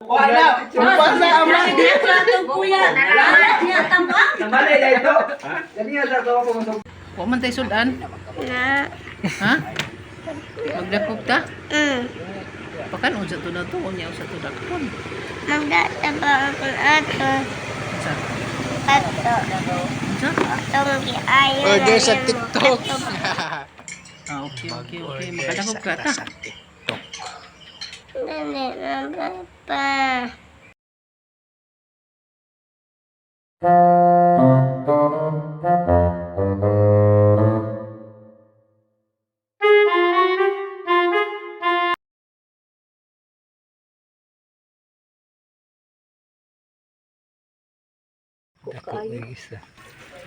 Wala. Pasa ang Wa man tay sudan. Na. Ha? Magdakop ta? Mm. Pakan unsa to na to, unya unsa to dakpon. Magdata ba ang ato? Unsa? Ato. Unsa? Atong giayo. Order sa TikTok. Ah, okay. Makadakop ka ta. Dali na, papa.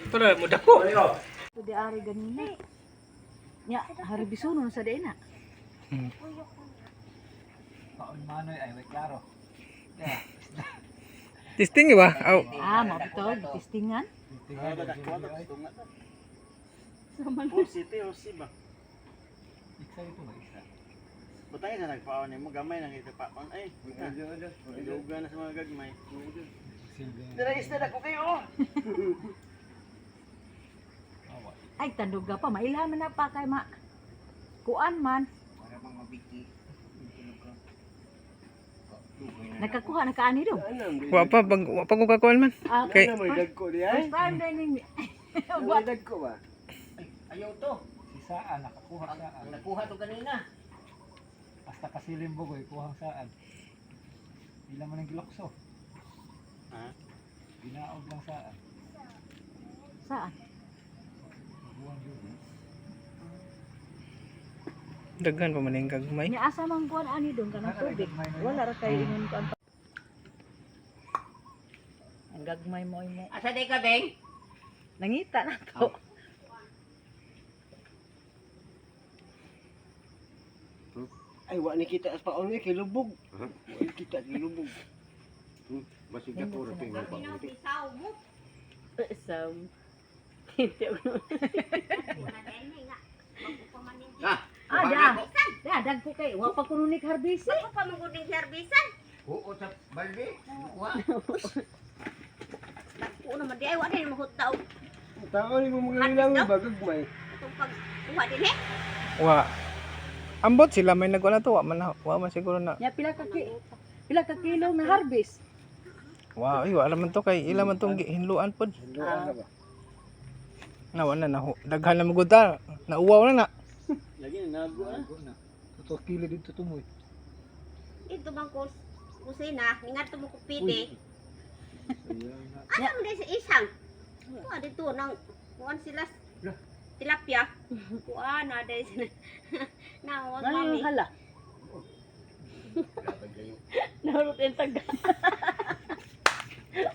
Pero mo dako. Di ari ganina. Nya, hari bisuno sa diin na. Testing ba? Aw. Ah, mao bitaw testingan. City o Siba. Butang isa nagpaon nimo gamay nang ito paon ay. Duga na sa mga gagmay. Dira isda na ko kayo. Oh. Ay tanduga pa mailhan man na pa kay ma. Kuan man. Nakakuha na kaani do. Wa pa bag wa pa ko kakuan man. Ah, Kay first time dining. Wa Ayaw to. Si Saan, nakakuha saan. Nakuha to kanina. Basta kasilim bugoy, kuhang saan. Di man ang gilokso. Ha? Ginaog lang saan. Saan? Maguwang yun. Daghan pa man ang gagmay. Nya asa man kuan ani dong kanang tubig. Wala ra kay ingon kuan pa. Ang gagmay mo imo. Asa day ka, Beng? Nangita na to. Ay, wa ni kita as paon eh, kay lubog. Wa ni kita kay lubog. Ah, da. Da, dagko kay wa pa kuno ni harbisi. Oo, sa balde. Dagko naman di ay wa din mahutaw. Tao ni mo mga nilangon ba gagmay. Itong pag kuha din eh. Wa. Ambot sila may nagwala to, wa man na, wa man siguro na. Nya pila ka kilo na harvest. Wa, ay wa man to kay ila man tong hinluan pod. Hinluan na ba? Na wala na daghan na magud ta. Nauwaw na na. Lagi na nago ah. Mago na. Totoo kilo dito tumoy. Dito bang kus kusina, ningat mo kupiti. Asa mo sa isang? Kuha dito nang kuan sila tilapia. Kuan na dai sila. Na wag Ano mami. yung hala? Nahulot yung taga.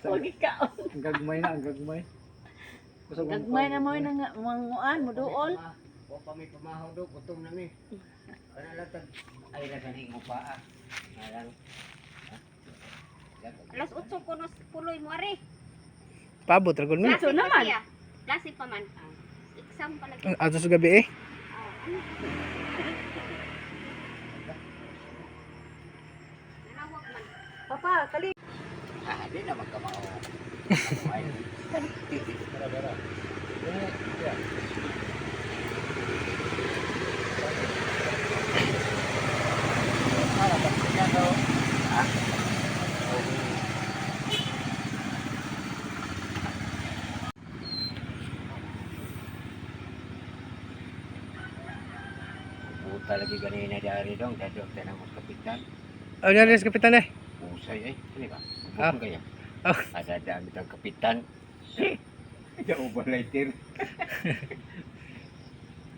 Huwag ikaw. Ang gagmay na, ang gagmay. Kusog ang Gagmay na mo nang manguan mo duol. Wa pa mi pamahaw do, gutom na mi. Kana lang tag ay ra ganing mo pa ah. Ngalang. Alas 8 ko no puloy mo are. Paabot ra gud mi. Klase pa naman. siya. Klase pa man. Exam pa lagi. Ato sa gabi eh. Nanawag man. Papa, kali. Ah, di na magkamao. Puta lagi ganina dari dong, dadong tanang mas kapitan. Ano na rin kapitan eh. Usay eh, ano ba? Ah. Bukong kaya. Ah. Ada dami tang kapitan. Jauh balaitir.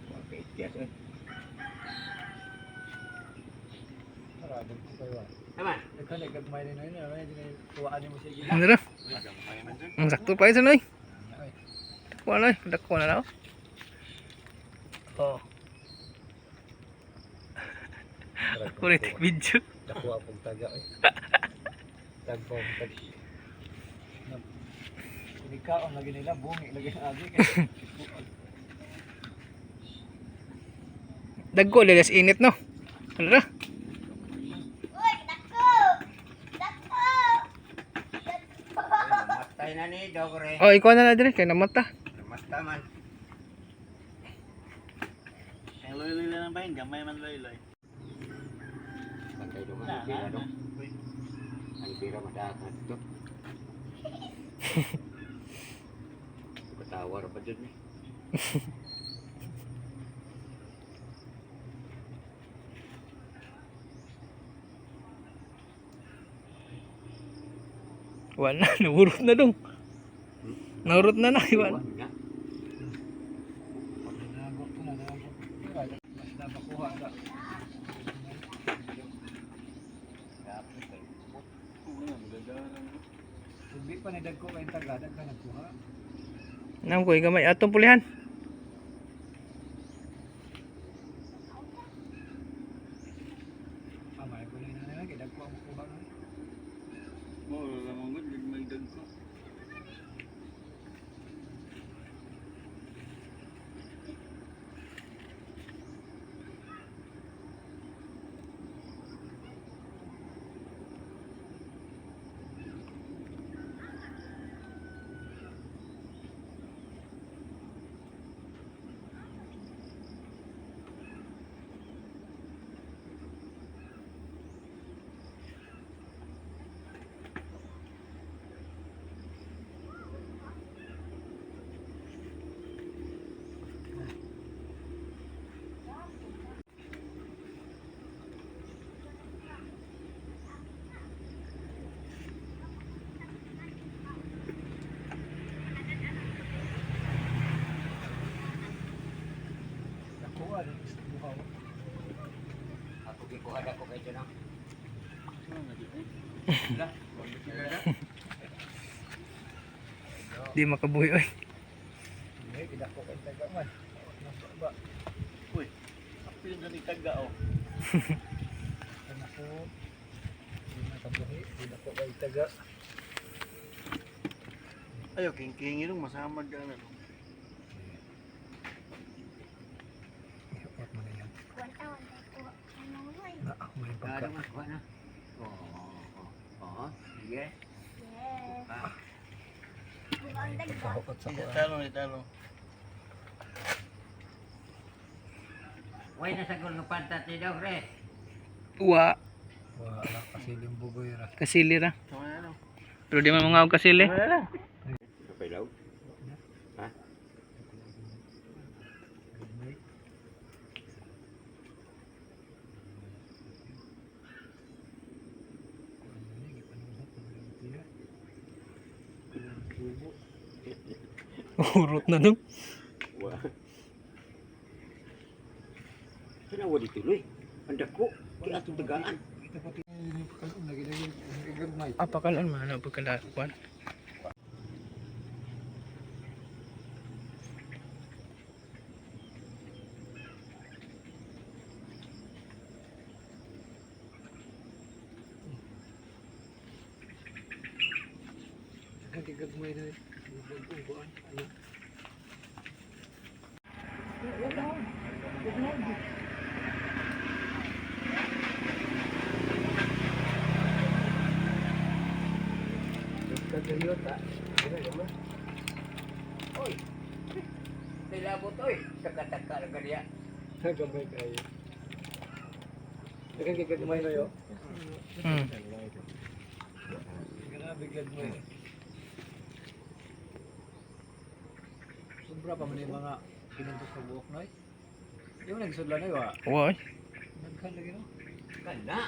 Wah, kaityas eh. Tara, dagko kayo ah. Naman. Daghan na gagmay na yun. Ano yun, kuhaan mo siya. Ano ra? Ang sakto pa isa noy. Dako na, dako na na. Oh. Ako rin take video. Dako akong taga eh. Tagpo tag. Sinikaon lagi nila, bungi lagi ang agi. Dagko lilas init no. Ano ra? Uy, dako. Dako. Patay na ni Dogre. Oh, ikaw na na dire kay namata. Namata man. Ang loy-loy lang ba yun? Gamay man loy-loy. Patay dong Na, ang pira na, na. dong. Ang pira madakan to. Katawar pa dyan eh. Wala, naurot na dong. Naurot na na, iwan. Iwan na. Nagok to na, nagok. Basta makuha ka. Hindi pa ni dagko kay taga, dagko nagkuha. Nam ko gamay atong pulihan. Ah, may gulay na lang kay dagko ang makuha no. Mo, wala mong good, gagmay dagko. Nakuha rin buhaw. Ako gikuha na ko kay dyan ah. Di makabuhi oy. Hindi, kidako kay taga man. Nasa ba? Uy, apil na ni taga oh. Anak ko. Hindi makabuhi, kidako kay taga. Ayo, king-kingi nung masamad ka na. no. Ihapot mo na yan. Na, may pagka. Ano man, kuha na. Oo. Oo. Sige. Yes. May pagkahukot sa kuha. Talo ni talo. Way na sagol nga pantat ni Dogre. Wa, Wala kasi limbugoy ra. kasili ra. Tama na lang. Pero di man mga og kasili. Tama na lang. Okay daw. Gagmay. Ano ni gipanuhot ng mga tiya. Urot na dong. Wa. Kinawa dito loy. Ang dako. Kaya atong tagaan. Ito pati yung pagkaon lagi lagi gagmay. Apakalan man na pagkalakuan. Lagi gagmay na. Ubuan. Ano? Oy. Tilabot oy. Takataka lang kaniya. Gamay kayo. Lagi gagmay na yo. Grabe gagmay. Sobra pa man yung mga kinuntos sa buhok noy. Di mo nagsudlan noy wa. Wa oy. Nagkan lagi no. Kana.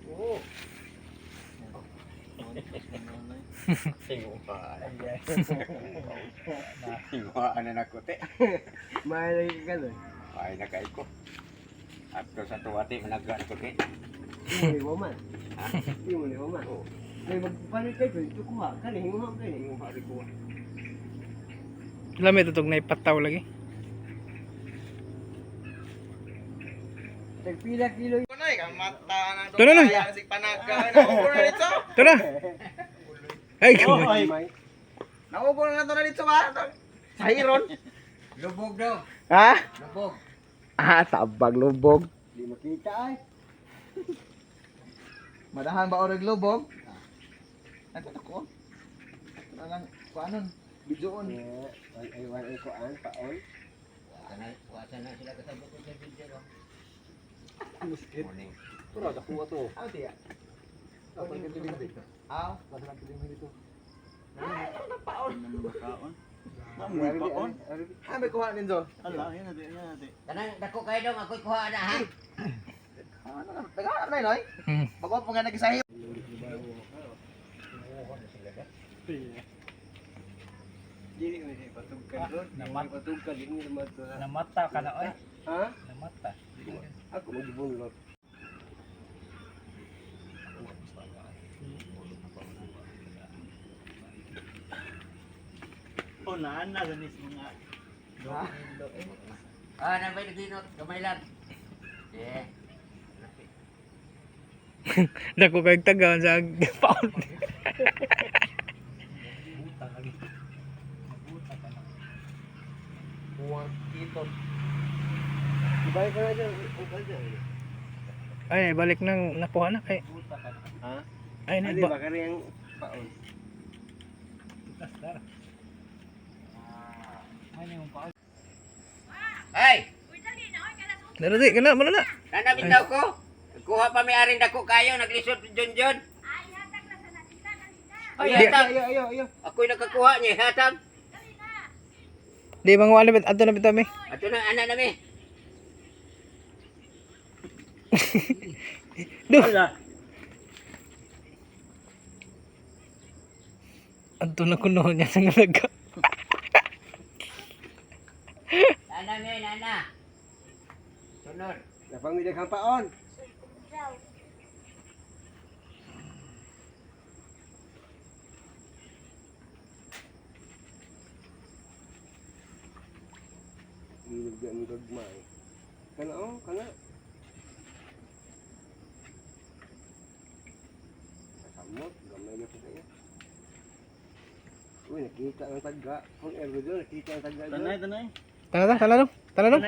Oo. Singuhaan. Singuhaan na nako te. Mahalagi ka doon. Ay nakay ko. Ato sa tuwati managa ko te. Imo ni man. Imo ni man. May magpalit kayo, ito kuha. Kani, hinguha kayo. Singuha rin ko. Lami tutog na ipataw lagi. Tagpila kilo. Tara na. Tara. Ay, gamay. Naugo na to na dito ba? Sa hiron. Lubog daw. Ha? Lubog. Ah, tabag lubog. Di makita ay. Madahan ba oreg lubog? Nagtatak ko. Anang kuanon, videoon. Ay ay kuan paon. Wala na sila kasabot sa video no. Morning. Pero nakuha to. Ano tiya? Dapat ka dito. Aw. Basta lang piling dito. Paon. Paon. Mamoy paon. Ah, may kuha ninyo. Ala, yan natin, yan natin. Kanang dako kayo dong, ako'y kuha na ha. Naghahanap na yun, oy. Bago po nga nag-isahi. Namata ka na oy. Ha? Namata. Ako magbunlot. Oh, naan na ganis mga. Ah, nabay naginot, gamay lang. Eh. Dako kay taga sa paon. Buta lagi. Buta ka na. Buwang kito. Ibalik ka na dyan. Upa dyan. Ay, balik nang nakuha na kay. Buta ka na. Ha? Ay, na Ano ba? ba kani ang paon? Tugas dar. Ano yung paon? Ay, Dara di kana mo na. nanabitaw ko. Kuha pa may aring dako kayo, naglisod John John. Ay, Di- hatag. Ako'y nakakuha niya, hatag. Di manguha na adto na bitaw mi. Ato na, ana nami. Do. Adto na kuno niya sa ngalaga. Nana mi, nana. Sunod. Napamidag kang paon. Ilog ang gagmay. Kana oh, kana. Kasamot, gamay na po kayo. Uy, nakita ang tagga. Kung ergo doon, nakita ang tagga doon. Tanay, tanay. Tara ta, tara dong. Tara dong.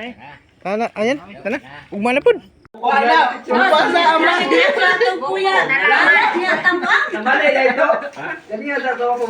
Tara na, ayan, tara. Ugma na pud. Wala! Wala! Kuya, nalaman niya tambang. Namali na ito. Dali nga sa tawa ko.